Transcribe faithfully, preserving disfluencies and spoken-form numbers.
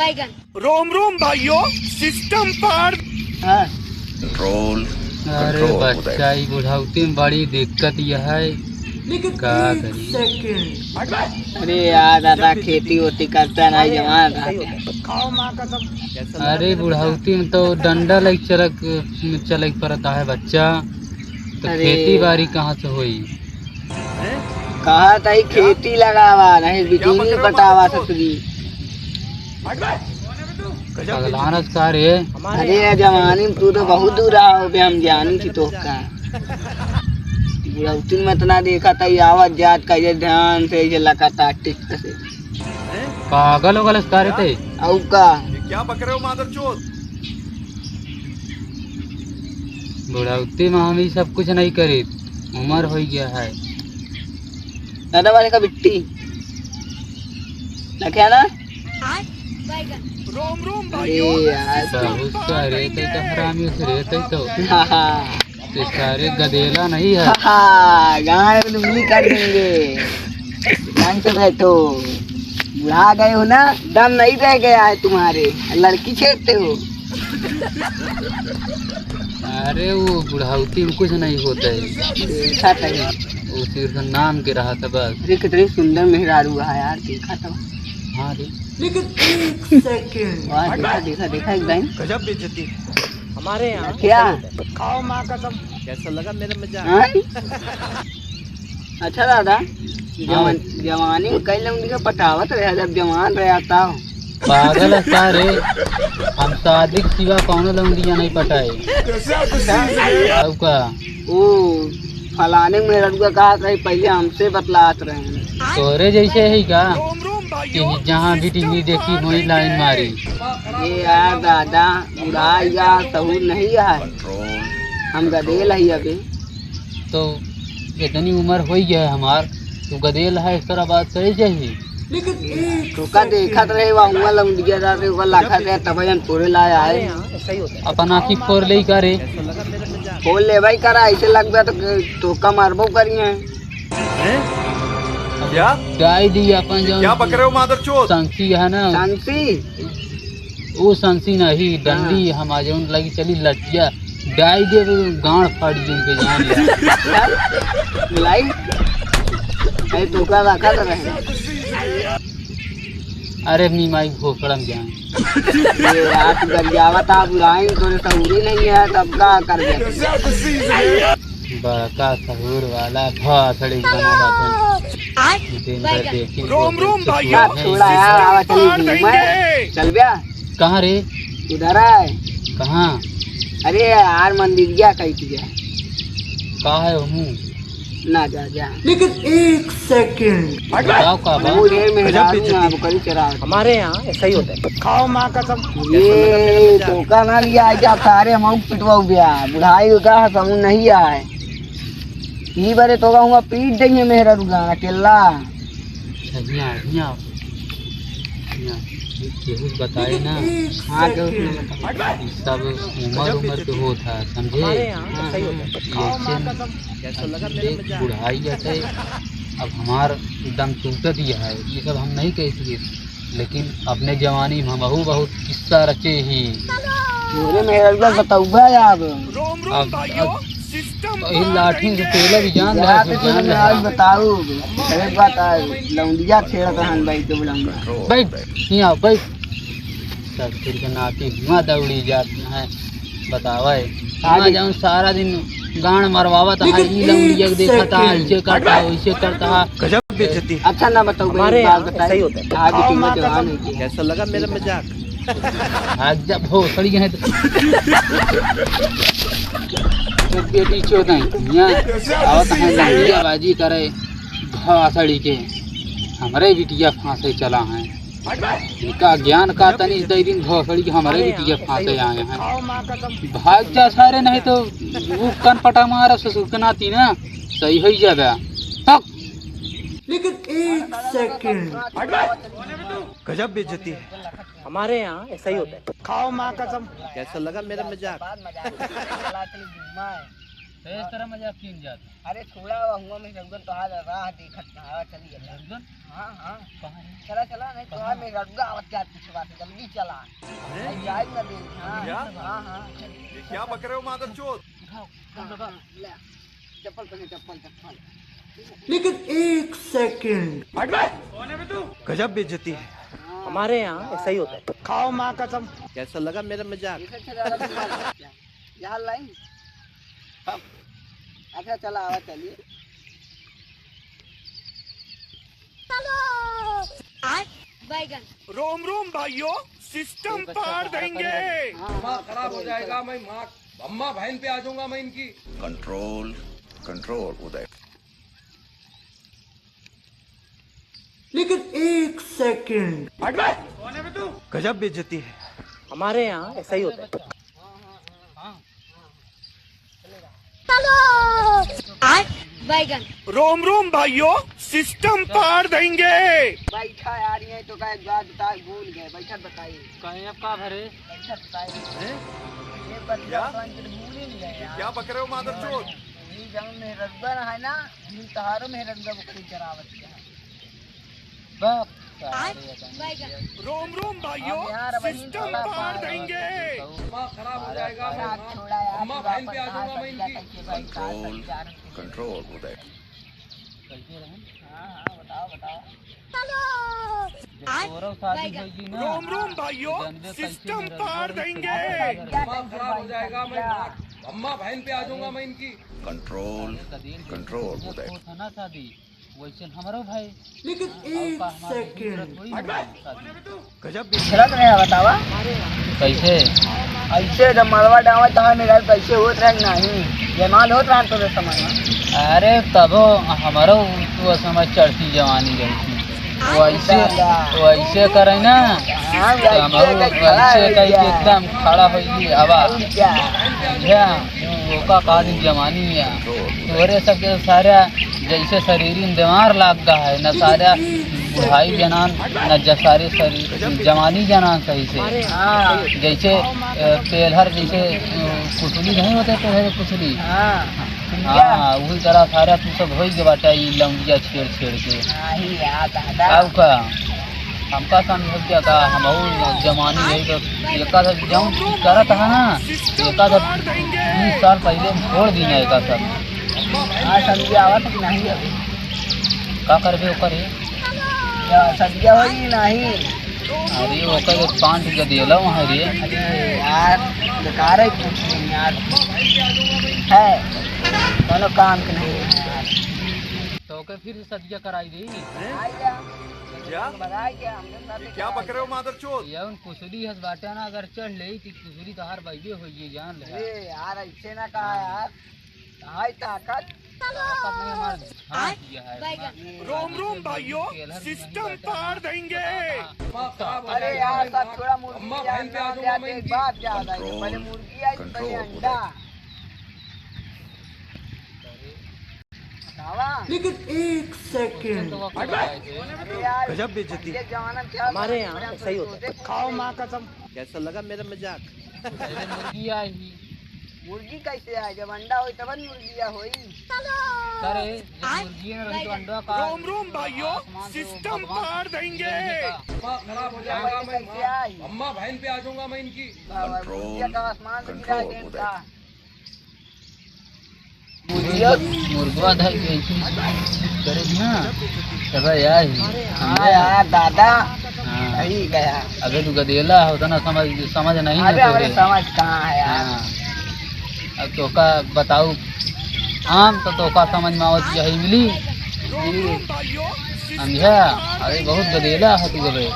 रोम रोम भाइयों, सिस्टम पर। हाँ। कंट्रोल, अरे कंट्रोल बच्चा, ई बुढ़ौती में बड़ी दिक्कत यह है। का करी? अरे यार दादा, खेती ओती करता नहीं, जवान रहता। अरे बुढ़ौती में तो डंडा लइके चलक, चलक पड़ता है बच्चा, तो अरे खेती बाड़ी यार। कहाँ से होई? कहा था ही खेती लगावा, नहीं बिजली पटावा ससुरी। पगलानस का रे? अरे यार, जवानी में तू तो बहुत दूर रहा हो बे, हम जानी थी तो का। बुढ़ौती में इतना देखा था, ये आवत जात का, ये ध्यान से, ये लगातार टिक से। पागल हो गलस का रे ते? अउ का? ये क्या बक रहे हो मादरचोद? बुढ़ौती में हम ई सब कुछ नहीं करी, उम्र हो गया है। दादा वाले का बिट्टी। ना क्या ना? अरे यार। बहुत सारे तो हरामी से रहते तो। हाँ, हाँ। ये सारे गदेला नहीं है। हाँ, गाँव में उंगली काट देंगे। ढंग से बैठो। बुढ़ा गए हो ना, दम नहीं रह गया है तुम्हारे, लड़की छेड़ते हो। अरे वो बुढ़ौती में कुछ नहीं होता है। देखा था ये। वो सिर्फ नाम के रहा था बस। अरे कितनी सुंदर मेहरारू है यार, देखा था। हाँ रे। लेकिन एक सेकंड। वाह, देखा, देखा, देखा एक दाईं। गजब बेइज्जती। हमारे यहाँ क्या? खाओ माँ कसम। कैसा लगा मेरा मजाक? हाँ? अच्छा दादा, हाँ। जवान-, जवानी में कई लौंडिया पटावत रहे, जब जवान रहे तब। पागल है का रे? हम शादी के सिवा कौनो लौंडिया नहीं पटाए। अब का? ओ, फलाने मेहररुआ कहत रही, पहिले हमसे बतलात रहे। तोरे जैसे है का? कि जहाँ भी टीवी देखी, वहीं लाइन मारी। ये यार दादा, बुढ़ा गया, सहूर नहीं है। हम गदेल ही अबे। तो इतनी उम्र हो गया है हमार, तू गदेल है, इस तरह बात करे चाहिए। तोका देखत रहे, वहाँ हुआ लौंडिया जाते, ओकर लाखा से तब जन तोरे लाया है। अपन आँखी फोर ले का रे? फोर ले भाई करा, ऐसे लग गया तो तोका मारबो करिए। हैं? क्या? डाई दी अपन जौन क्या बक रहे हो मादरचोद? संसी है ना? संसी? वो संसी नहीं, डंडी हाँ। हम आज जौन लगी चली लठिया, डाई दे तो गांड फाड़ दे उनके जान ले। लाई? अरे तोका रखा तो रहे। अरे अपनी माई घोकड़म जाए। ये रात गरियावत आप लाइन तोरे सहूरे नहीं है, तब का कर दे? बड़का सहूर वाला भोसड़ी बना बाटे। दिन भर देखी रोम रोम भाइयों, थोड़ा यार, आवा चली घूमे। चल बे। कहाँ रे? उधर है। कहाँ? अरे यार, मंदिरिया कही थी। का है हमू? ना जा, जा। लेकिन एक सेकंड। बताओ का बा? हमू रे मेहरारू ना, बकरी चरा। हमारे यहाँ ऐसा ही होता है। खाओ माँ कसम। ये तोका ना लिया, जा सारे हम पिटवाऊ बे। बुढ़ाई का समूह नहीं आए। ई बारे तोका हुआ पीट देंगे मेहरारू गाना केला। अच्छा, हियाँ, हियाँ, हियाँ, केहू बताए ना। हाँ, केहू ना बताए। ई सब उमर, उमर के होत है, समझे? हमारे यहाँ तो सही होता है। ई ऐसे देख, बुढ़ाई हटे, अब हमार दम टूटत ही है, ई सब हम नहीं कह सके। लेकिन अपने जवानी में हमहू बहुत किस्सा रचे ही। तोरे मेहररुआ बतौबा अब। अब, अब वही लाठी से पेला भी जान रहा है, जान रहा है। बताऊ, एक बात है, लौंडिया छेड़त रहन भाई के बुलाऊंगा। बैठ, यहाँ बैठ। सब फिर के नाती हुआ दौड़ी जात है। बतावा है। हाँ हुआ जी। जौन सारा दिन गांड मरवावत है, ई लौंडिया के देखत है, ऐसे करता है, वैसे करता है। गजब बेइज्जती। अच्छा ना बताओ, हमारे एक बात यहाँ बताइए। सही होता है। आज खाओ माँ कसम। कैसा लगा मेरा मजाक? आज जब भोसड़ी है तो जब बेटी चोद है, यहाँ आवत है लंडिया बाजी करे भोसड़ी के, हमरे बिटिया फांसे चला है। इनका ज्ञान का तनी दे दिन भोसड़ी के हमरे बिटिया फांसे आए हैं। भाग जा सारे, नहीं तो वो कन पटा मारा ससुर के नाती ना, सही हो जाबे। तक लेकिन एक सेकंड। गजब बेइज्जती है। हमारे यहाँ ऐसा ही होता है। खाओ माँ कसम। कैसा लगा मेरा मजाक? तो इस तरह मजाक क्यों जाता? अरे छोड़ा, हुआ में रउआ तो हाल राह देखत ना, आवा चलिए। रउआ? हाँ, हाँ। कहाँ है? चला, चला, नहीं तो कहाँ? हमें रउआ आवत क्या पीछे बात, जल्दी चला। अरे? नहीं, जाए ना दे। हाँ, क्या? हाँ, हाँ। ये क्या बक रहे हो मादरचोद? उठाओ, उठाओ, उठाओ। ले, चप्पल पहने, चप्पल, चप्पल। लेकिन एक सेकंड। हट बे! गजब बेइज्जती है। हाँ। हमारे यहाँ ऐसा ही होता है। खाओ माँ कसम। कैसा लगा मेरा मजाक? इसे अच्छा ज्यादा मजाक क्या? यहाँ लाइन। अच्छा, चला, आवा, चलिए। आय, बैगन। रोम रोम भाइयों, सिस्टम पार देंगे। हाँ, हाँ, दिमाग खराब हो जाएगा, मैं माँ, अम्मा बहन पे आ जाऊंगा मैं इनकी। कंट्रोल, कंट्रोल उदय। लेकिन एक सेकंड। हट बे! गजब बेइज्जती है। हमारे यहाँ ऐसा ही होता है। आय, बैगन। रोम रोम भाइयों, सिस्टम पार देंगे। बैठा यार, ये तो का एक बात बता, भूल गए, बैठा बताइए। कहीं अब का भरे? बैठा बताइए। हैं? ये बतिया क्या? तो इनके भूल ही नहीं गए यार। क्या बक रहे हो मादरचोद? ये गाँव में रउआ ना है ना, इन तहारो में रउआ बकरी चरावत है। बाप रे, बैगन। रोम रोम भाइयों, अब यार, अब सिस्टम पार देंगे। दिमाग खराब हो जाएगा, मैं माँ, अम्मा बहन पे आ जाऊंगा मैं इनकी। कंट्रोल, कंट्रोल उदय। कैसे रहन? हाँ, हाँ, बताओ, बताओ। जब तोरो शादी बैगन। होगी ना, रोम रोम भाइयों, जानबे सिस्टम कैसे पार देंगे। दिमाग खराब हो जाएगा, मैं माँ, अम्मा बहन पे आ जाऊंगा मैं इनकी। कंट्रोल, अरे, कदीर, कंट्रोल जैसे उदय। होत है ना शादी, वैसे हमरो भाई। लेकिन और एक का हमारे सेकंड। दूसरा थोड़ी ना शादी। गजब बिछड़त रहे, बतावा। कैसे? ऐसे जब मलवा डावा तहाँ मेरा कैसे होत रहे नहीं, जयमाल होत रहा तो समय में। अरे तबो हमारो वो समय चढ़ती जवानी रही थी। वो ऐसे, दादा। वो ऐसे करे ना, हाँ, तो हम वैसे वो खड़ा वैसे है कहीं क्या? एकदम खड़ा हो गई हवा। और क्या? बुझा? वो का काजी जवानी है। तोरे सबके सारा जैसे शरीर में बीमार लाग गा है, न सारा बुढ़ाई जनान, न ज-, सारे शरीर जवानी जनान सही से। हाँ। जैसे, अ, पेलहर जैसे, अ, कुसुली नहीं होते, पेलहर कुसुली। हाँ। हाँ, वही तरह सारा तू सब होई के बाटा ई लौंडिया छेड़ छेड़ के। नहीं यार, दादा। अब का? हमका समझ क्या का, हम और जवानी है तो एका सब जौन करत है ना, एका सब बीस साल पहले हम छोड़ दी ना एका सब। हाँ, समझिया आवत है कि नहीं अभी? का करबे ओकर रे? क्या समझिया होई कि नहीं? अरे ओकर के पांच के दियला वहाँ रे। अरे यार, बेकार है कुछ नहीं यार। है, कोनो काम के नहीं है यार। तो ओके फिर से सदिया कराई दी। हैं? क्या? क्या? हमरे साथ ये क्या बक रहे हो मादरचोद? ये उन कुसुली हस बाटे ना, अगर चढ़ ले तो कुसुली तो हार भाई हो ये जान ले। अरे यार, ऐसे ना कहा यार। हाय ताकत। ताकत नहीं हमार। हाँ, ये है। रोम रोम भाइयों, सिस्टम पार देंगे। अरे यार, सब थोड़ा मुर्गी अम्मा बहन पे आ जाऊंगा मैं इनकी। बात याद आई, पहले मुर्गी आई, पहले अंडा। लेकिन एक सेकंड। गजब बेइज्जती। हमारे यहाँ ऐसा ही होता है। खाओ माँ कसम। कैसा लगा मेरा मजाक? पहले मुर्गी आई ही। मुर्गी कैसे आए? जब अंडा होई तब न मुर्गिया होई। करे, जब मुर्गी न रही तो अंडा का? रोम रोम भाइयों, सिस्टम पार देंगे। दिमाग खराब हो जाएगा, मैं कैसे आई? अम्मा बहन पे आ जाऊंगा मैं इनकी। मुर्गिया का आसमान से गिरा के इनका। मुर्गवा, मुर्गवा धर के ऐसी करे ना, तब यार ही। हाँ यार, दादा, हाँ। सही गया। अबे तू गदेला हो, तो ना समझ, समझ नहीं है अबे, हमारे तोरे। समझ कहाँ है यार? हाँ। अब तोका बताऊ, आम तो तोका समझ में आवत यही मिली। समझा? अरे बहुत गदेला हो तू अबे।